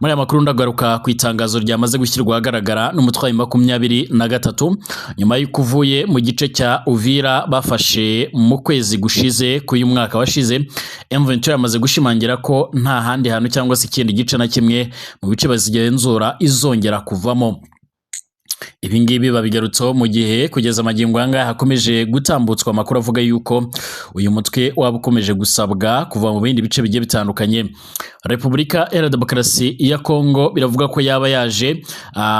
Muri aya makuru ndagaruka ku itangazo ryamaze gushyirwa ahagaragara n'umutwe wa 23 nyuma y'uko uvuye mu gice cya Uvira bafashe mu kwezi gushize k'uyu mwaka washize. M23 yamaze gushimangira ko nta handi hantu cyangwa se ikindi gice na kimwe mu bice bazigenzura izongera kuvamo. Ibi ngibi babigarutseho mu gihe kugeza magingo aya ngaya hakomeje gutambutswa amakuru avuga yuko uyu mutwe waba ukomeje gusabwa kuva mu bindi bice bigiye bitandukanye. Repubulika Iharanira Demokarasi ya Kongo biravuga ko yaba yaje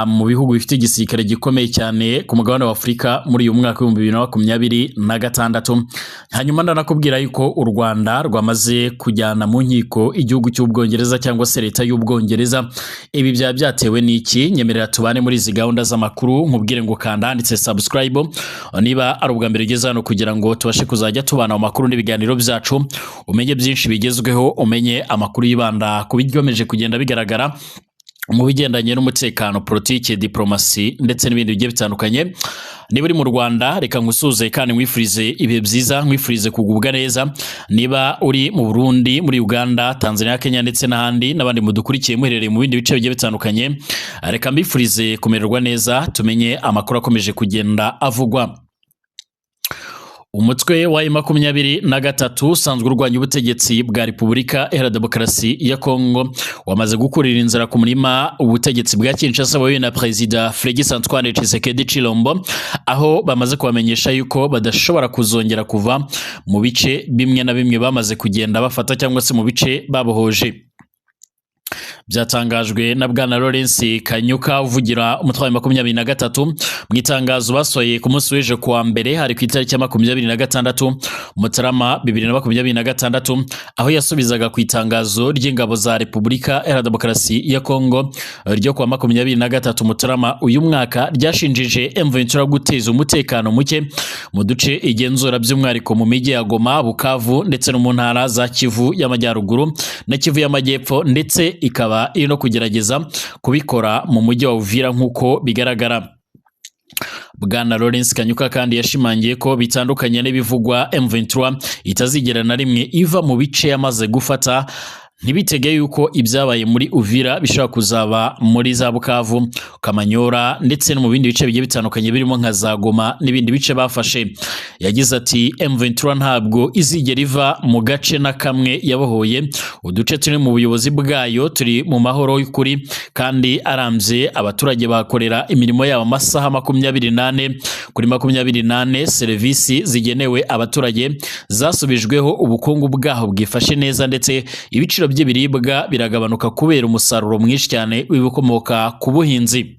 mu bihugu bifite igisirikare gikomeye cyane ku mugabane wa Afurika muri uyu mwaka w'2026. Hanyuma ndanakubwira yuko u Rwanda rwamaze kujyana mu nkiko igihugu cy'Ubwongereza cyangwa se leta y'Ubwongereza. Ibi byaba byatewe n'iki? Nyemerera tubane muri izi gahunda z'amakuru, nkubwire ngo kanda handitse subscribe niba ari ubwa mbere ugeze hano, kugira ngo tubashe kuzajya tubana mu makuru n'ibiganiro byacu, umenye byinshi bigezweho, umenye amakuru yibanda ku bigomeje kugenda bigaragara mu bigendanye n'umutekano, politiki, diplomasi ndetse n'ibindi bigiye bitandukanye. Niba uri mu Rwanda, reka nkusuze kandi nkwifurize ibihe byiza, nkwifurize kugubwa neza. Niba uri mu Burundi, muri Uganda, Tanzania, Kenya ndetse n'ahandi, n'abandi mudukurikiye muherereye mu bindi bice bigiye bitandukanye, reka mbifurize kumererwa neza. Tumenye amakuru akomeje kugenda avugwa. Umutwe wa 23 usanzwe urwanya ubutegetsi bwa Repubulika Iharanira Demokarasi ya Kongo wamaze gukurira inzara ku murima ubutegetsi bwa Kinshasa buyobowe na Perezida Félix Antoine Tshisekedi Tshilombo, aho bamaze kubamenyesha yuko badashobora kuzongera kuva mu bice bimwe na bimwe bamaze kugenda bafata cyangwa se mu bice babohoje. Byatangajwe na Bwana Lawrence Kanyuka uvugira umutwe wa 23 mu itangazo basohoye ku munsi w'ejo kuwa mbere, hari ku itariki ya 26 Mutarama 2026, aho yasubizaga ku itangazo ry'ingabo za Repubulika Iharanira Demokarasi ya Kongo ryo kuwa 23 Mutarama uyu mwaka ryashinjije M23 guteza umutekano muke mu duce igenzura, by'umwihariko mu mijyi ya Goma, Bukavu ndetse no mu ntara za Kivu y'Amajyaruguru na Kivu y'Amajyepfo, ndetse ikaba iri no kugerageza kubikora mu mujyi wa Uvira nk'uko bigaragara. Bwana Lawrence Kanyuka kandi yashimangiye ko bitandukanye n'ibivugwa, M23 itazigera na rimwe iva mu bice yamaze gufata. Ntibitege yuko ibyabaye muri Uvira bishobora kuzaba muri za Bukavu, Kamanyora ndetse no mu bindi bice bigiye bitandukanye birimo nka za Goma n'ibindi bice bafashe. Yagize ati: "M23 ntabwo izigera iva mu gace na kamwe yabohoye. Uduce turi mu buyobozi bwayo turi mu mahoro y'ukuri kandi arambye. Abaturage bakorera imirimo yabo amasaha 24 kuri 24. Serivisi zigenewe abaturage zasubijweho, ubukungu bwaho bwifashe neza, ndetse ibiciro by'ibiribwa biragabanuka kubera umusaruro mwinshi cyane w'ibikomoka ku buhinzi."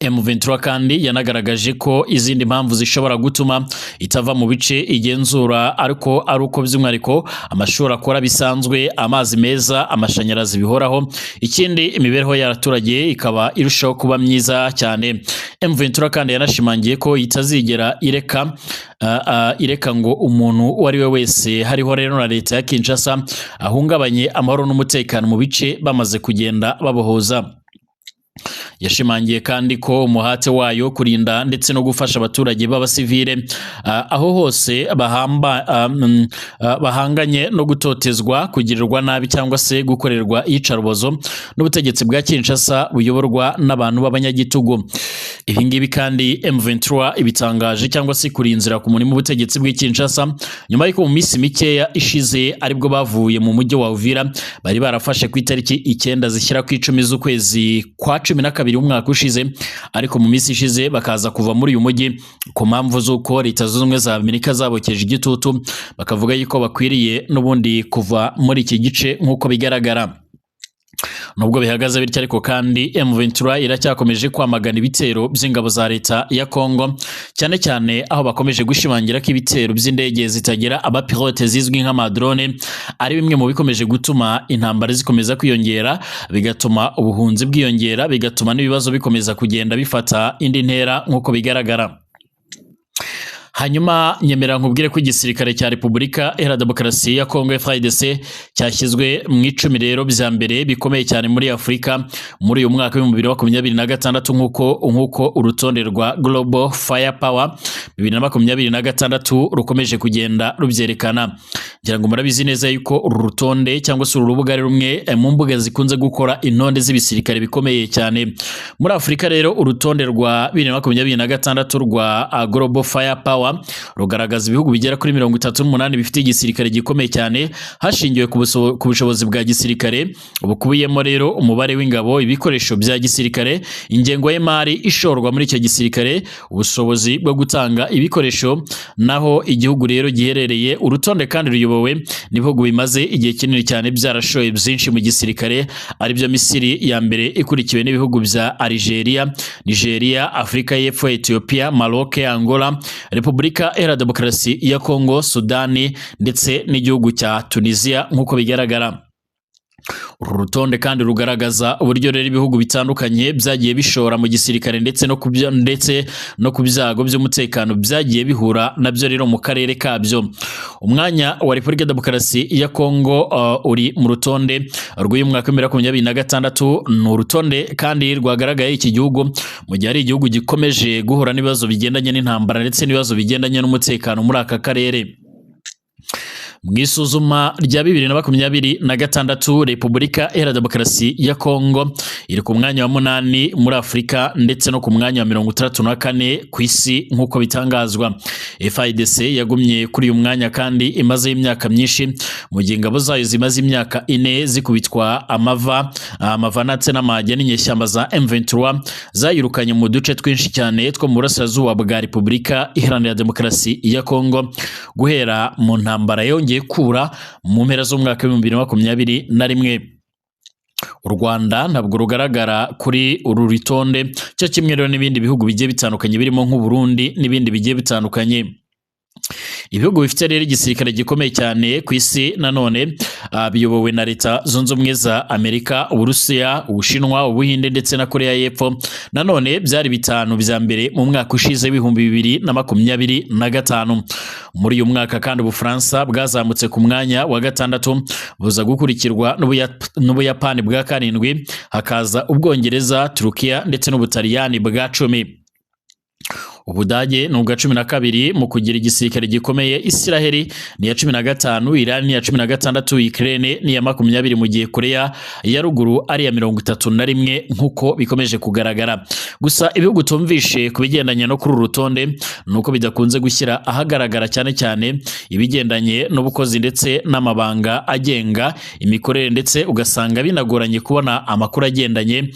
M23 kandi yanagaragaje ko izindi mpamvu zishobora gutuma itava mu bice igenzura ariko ari uko by'umwihariko amashuri akora bisanzwe, amazi meza, amashanyarazi bihoraho, ikindi imibereho y'abaturage ikaba irushaho kuba myiza cyane. M23 kandi yanashimangiye ko itazigera ireka ngo umuntu uwo ari we wese, hariho rero na leta ya Kinshasa, ahungabanye amahoro n'umutekano mu bice bamaze kugenda babohoza. Yashimangiye kandi ko umuhate wayo kurinda ndetse no gufasha abaturage b'abasivile aho hose bahamba, bahanganye no gutotezwa, kugirirwa nabi cyangwa se gukorerwa iyicarubozo n'ubutegetsi bwa Kinshasa buyoborwa n'abantu b'abanyagitugu. Ibi ngibi kandi M23 ibitangaje cyangwa se kurinzira ku murimo ubutegetsi bw'i Kinshasa nyuma y'uko mu minsi mikeya ishize aribwo bavuye mu mujyi wa Uvira bari barafashe ku itariki 9 zishyira ku 10 z'ukwezi kwa 12 umwaka ushize, ariko mu minsi ishize bakaza kuva muri uyu mujyi ku mpamvu z'uko Leta Zunze Ubumwe za Amerika zabokeje igitutu, bakavuga yuko bakwiriye n'ubundi kuva muri iki gice nk'uko bigaragara. Nubwo bihagaze bityo ariko kandi, M23 iracyakomeje kwamagana ibitero by'ingabo za leta ya Congo, cyane cyane aho bakomeje gushimangira ko ibitero by'indege zitagira abapilote zizwi nk'amadrone ari bimwe mu bikomeje gutuma intambara zikomeza kwiyongera, bigatuma ubuhunzi bwiyongera, bigatuma n'ibibazo bikomeza kugenda bifata indi ntera nk'uko bigaragara. Hanyuma nyemera nkubwire ko igisirikare cya Repubulika Iharanira Demokarasi ya Kongo FARDC cyashyizwe mu 10 rero bya mbere bikomeye cyane muri Afurika muri uyu mwaka wa 2026, nk'uko urutonde rwa Global Firepower 2026 rukomeje kugenda rubyerekana. Ngira ngo murabizi neza yuko uru rutonde cyangwa se uru rubuga ari rumwe mu mbuga zikunze gukora intonde z'ibisirikare bikomeye cyane muri Afurika. Rero urutonde rwa 2026 rwa Global Firepower rugaragaza ibihugu bigera kuri 38 bifite igisirikare gikomeye cyane hashingiwe ku bushobozi bwa gisirikare bukubiyemo rero umubare w'ingabo, ibikoresho bya gisirikare, ingengo y'imari ishorwa muri icyo gisirikare, ubushobozi bwo gutanga ibikoresho naho igihugu rero giherereye. Urutonde kandi ruyobowe n'ibihugu bimaze igihe kinini cyane byarashoye byinshi mu gisirikare, aribyo Misiri ya mbere ikurikiwe n'ibihugu bya Algeria, Nigeria, Afurika y'Epfo, Ethiopia, Maroc, Angola, Repubulika Iharanira Demokarasi ya Kongo, Sudani ndetse n'igihugu cya Tunisia nk'uko bigaragara. Uru rutonde kandi rugaragaza uburyo rero ibihugu bitandukanye byagiye bishora mu gisirikare ndetse no ku byago by'umutekano byagiye bihura nabyo rero mu karere kabyo. Umwanya wa Repubulika Demokarasi ya Kongo uri mu rutonde rw'uyu mwaka wa 2026. Ni urutonde kandi rwagaragaye iki gihugu mu gihe ari igihugu gikomeje guhura n'ibibazo bigendanye n'intambara ndetse n'ibibazo bigendanye n'umutekano muri aka karere. Mu isuzuma rya 2026, Repubulika Iharanira Demokarasi ya Kongo iri ku mwanya wa 8 muri Afurika ndetse no ku mwanya wa 64 ku isi nk'uko bitangazwa. FARDC yagumye kuri uyu mwanya kandi imaze imyaka myinshi, mu gihe ingabo zayo zimaze imyaka 4 zikubitwa amava ndetse n'amajya n'inyeshyamba za M23 zayirukanye mu duce twinshi cyane two mu burasirazuba bwa Repubulika Iharanira Demokarasi ya Kongo guhera mu ntambara yongeye kura mu mpera z'umwaka wa 2021. U Rwanda ntabwo rugaragara kuri uru rutonde, cyo kimwe rero n'ibindi bihugu bigiye bitandukanye birimo nk'u Burundi n'ibindi bigiye bitandukanye. Ibihugu bifite rero igisirikare gikomeye cyane ku isi nanone biyobowe na Leta Zunze Ubumwe za Amerika, Uburusiya, Ubushinwa, Ubuhinde ndetse na Korea y'Epfo. Nanone byari 5 bya mbere mu mwaka ushize 2025. Muri uyu mwaka kandi Ubufaransa bwazamutse ku mwanya wa 6, buza gukurikirwa n'Ubuyapani bwa 7, hakaza Ubwongereza, Turukiya ndetse n'Ubutaliyani bwa 10. Ubudage ni ubwa 12 mu kugira igisirikare gikomeye, Israheli ni iya 15, Iran ni iya 16, Ukraine ni iya 20, mu gihe Korea ya ruguru ari iya 31 nk'uko bikomeje kugaragara. Gusa ibihugu tumvishe ku bigendanye no kuri uru rutonde ni uko bidakunze gushyira ahagaragara cyane cyane ibigendanye n'ubukozi ndetse n'amabanga agenga imikorere, ndetse ugasanga binagoranye kubona amakuru agendanye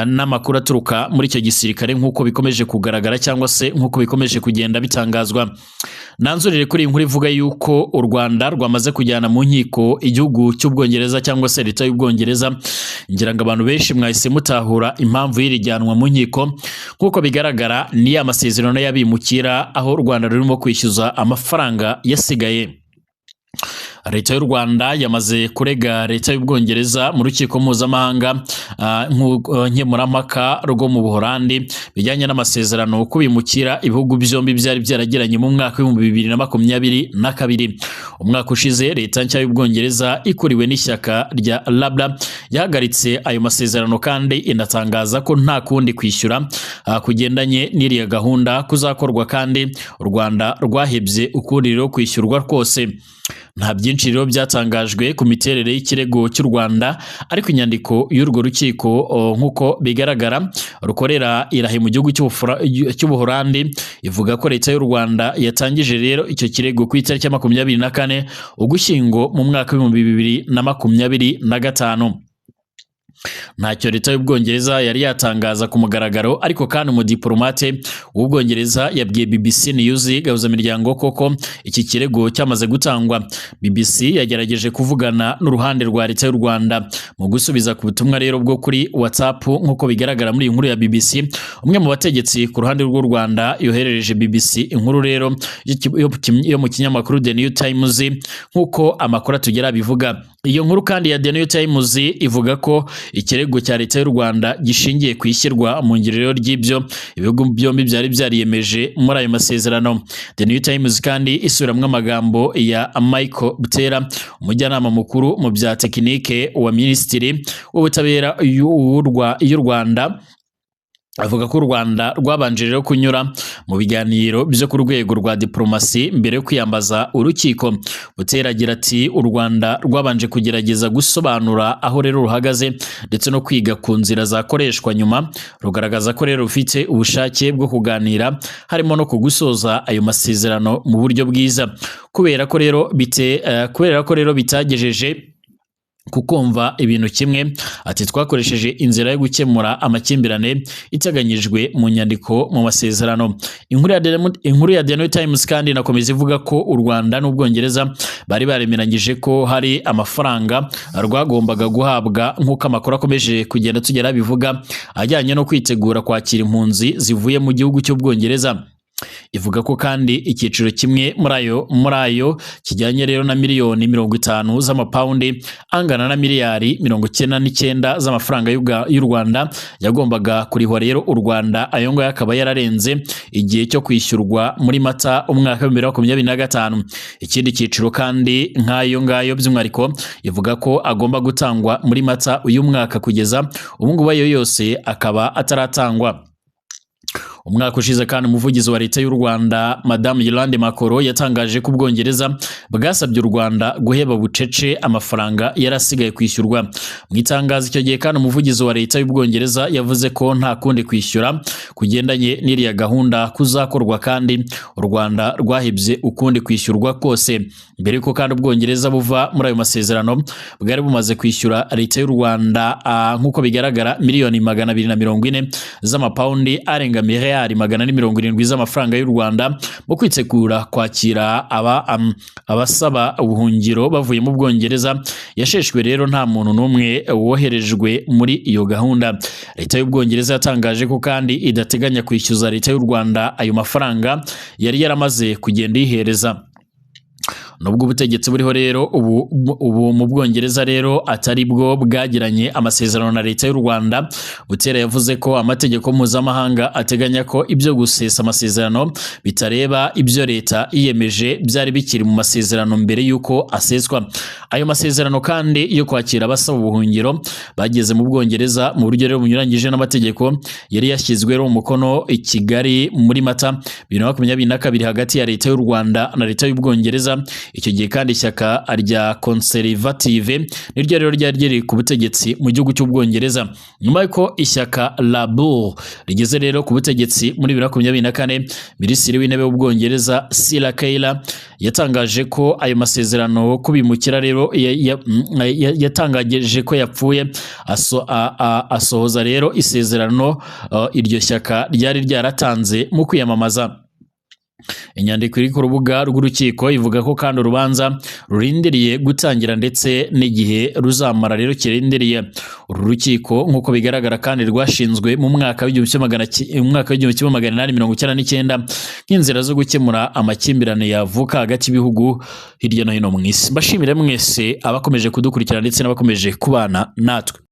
n'amakuru aturuka muri icyo gisirikare nk'uko bikomeje kugaragara cyangwa se nk'uko bikomeje kugenda bitangazwa. Nanzurire kuri iyi nkuru ivuga yuko u Rwanda rwamaze kujyana mu nkiko igihugu cy'Ubwongereza cyangwa se leta y'Ubwongereza. Ngira ngo abantu benshi mwahise mutahura impamvu y'iri jyanwa mu nkiko. Nk'uko bigaragara ni ya masezerano y'abimukira aho u Rwanda rurimo kwishyuza amafaranga yasigaye. Leta y'u Rwanda yamaze kurega leta y'Ubwongereza mu rukiko mpuzamahanga nkemurampaka rwo mu Buholandi bijyanye n'amasezerano kubimukira ibihugu byombi byari byaragiranye mu mwaka 2022. Umwaka ushize leta nshya y'Ubwongereza ikuriwe n'ishyaka rya Labour yahagaritse ayo masezerano kandi inatangaza ko nta kundi kwishyura kugendanye n'iriya gahunda kuzakorwa, kandi u Rwanda rwahebye ukundi rero kwishyurwa rwose. Nta byinshi rero byatangajwe ku miterere y'ikirego cy'u Rwanda, ariko inyandiko y'urwo rukiko nk'uko bigaragara rukorera irahe mu gihugu cy'Ubuholandi ivuga ko leta y'u Rwanda yatangije rero icyo kirego ku itariki ya 24 Ugushyingo mu mwaka 2025. Ntacyo leta y'Ubwongereza yari yatangaza ku mugaragaro, ariko kandi umudiplomate w'Ubwongereza yabwiye BBC News gahuzamiryango koko iki kirego cyamaze gutangwa. BBC yagerageje kuvugana n'uruhande rwa leta y'u Rwanda mu gusubiza ku butumwa rero bwo kuri WhatsApp. Nk'uko bigaragara muri iyi nkuru ya BBC, umwe mu bategetsi ku ruhande rw'u Rwanda yoherereje BBC inkuru rero yo mu kinyamakuru The New Times nk'uko amakuru atugera bivuga. Iyo nkuru kandi ya The New Times ivuga ko ikirego Ikirego cya leta y'u Rwanda gishingiye ku ishyirwa mu ngiro ry'ibyo ibihugu byombi byari byariyemeje muri ayo masezerano. The New Times kandi isubiramwo amagambo ya Michael Butera, umujyanama mukuru mu bya tekinike wa Minisitiri w'Ubutabera y'u Rwanda, avuga ko u Rwanda rwabanje rero kunyura mu biganiro byo ku rwego rwa diplomasi mbere yo kwiyambaza urukiko. Butera agira ati: "U Rwanda rwabanje kugerageza gusobanura aho rero ruhagaze ndetse no kwiga ku nzira zakoreshwa, nyuma rugaragaza ko rero rufite ubushake bwo kuganira, harimo no kugusoza ayo masezerano mu buryo bwiza." Kubera ko rero bitagejeje kukumva ibintu kimwe, ati: "Twakoresheje inzira yo gukemura amakimbirane iteganyijwe mu nyandiko mu masezerano." Inkuru ya The New Times kandi inakomeza ivuga ko u Rwanda n'Ubwongereza bari baremeranyije ko hari amafaranga rwagombaga guhabwa, nk'uko amakuru akomeje kugenda tugera bivuga, ajyanye no kwitegura kwakira impunzi zivuye mu gihugu cy'Ubwongereza. Ivuga ko kandi icyiciro kimwe muri ayo kijyanye rero na miliyoni 50 z'amapawundi angana na miliyari 99 z'amafaranga y'u Rwanda yagombaga kurihwa rero u Rwanda, ayo ngayo akaba yararenze igihe cyo kwishyurwa muri Mata umwaka wa 2025. Ikindi cyiciro kandi nk'ayo ngayo by'umwihariko ivuga ko agomba gutangwa muri Mata uyu mwaka, kugeza ubu ngubu ayo yose akaba ataratangwa. Umwaka ushize kandi, umuvugizi wa leta y'u Rwanda, Madamu Yolande Makolo, yatangaje ko Ubwongereza bwasabye u Rwanda guheba bucece amafaranga yari asigaye kwishyurwa. Mu itangazo icyo gihe kandi, umuvugizi wa leta y'Ubwongereza yavuze ko nta kundi kwishyura kugendanye n'iriya gahunda kuzakorwa, kandi u Rwanda rwahebye ukundi kwishyurwa kose. Mbere y'uko kandi Ubwongereza buva muri ayo masezerano, bwari bumaze kwishyura leta y'u Rwanda, nk'uko bigaragara, miliyoni 240 z'amapawundi arenga miliyari 470 z'amafaranga y'u Rwanda mu kwitegura kwakira abasaba ubuhungiro bavuye mu Bwongereza. Yasheshwe rero nta muntu n'umwe woherejwe muri iyo gahunda. Leta y'Ubwongereza yatangaje ko kandi idateganya kwishyuza leta y'u Rwanda ayo mafaranga yari yaramaze kugenda iyihereza. Nubwo ubutegetsi buriho rero ubu mu Bwongereza rero atari bwo bwagiranye amasezerano na leta y'u Rwanda, Butera yavuze ko amategeko mpuzamahanga ateganya ko ibyo gusesa amasezerano bitareba ibyo leta yiyemeje byari bikiri mu masezerano mbere y'uko aseswa. Ayo masezerano kandi yo kwakira abasaba ubuhungiro bageze mu Bwongereza mu buryo rero bunyuranyije n'amategeko yari yashyizweho umukono i Kigali muri Mata 2022 hagati ya leta y'u Rwanda na leta y'Ubwongereza. Icyo gihe kandi ishyaka rya Conservative niryo rero ryari riri ku butegetsi mu gihugu cy'Ubwongereza. Nyuma y'uko ishyaka Labour rigeze rero ku butegetsi muri 2024, Minisitiri w'Intebe w'Ubwongereza Sir Keir yatangaje ko ayo masezerano kubimukira rero yatangaje ko yapfuye, asohoza rero isezerano iryo shyaka ryari ryaratanze mu kwiyamamaza. Inyandiko iri ku rubuga rw'urukiko ivuga ko kandi urubanza rurindiriye gutangira ndetse n'igihe ruzamara rero kirindiriye. Uru rukiko, nk'uko bigaragara kandi, rwashinzwe mu mwaka w'1899 nk'inzira zo gukemura amakimbirane yavuka hagati y'ibihugu hirya no hino mu isi. Mbashimire mwese abakomeje kudukurikira ndetse n'abakomeje kubana natwe.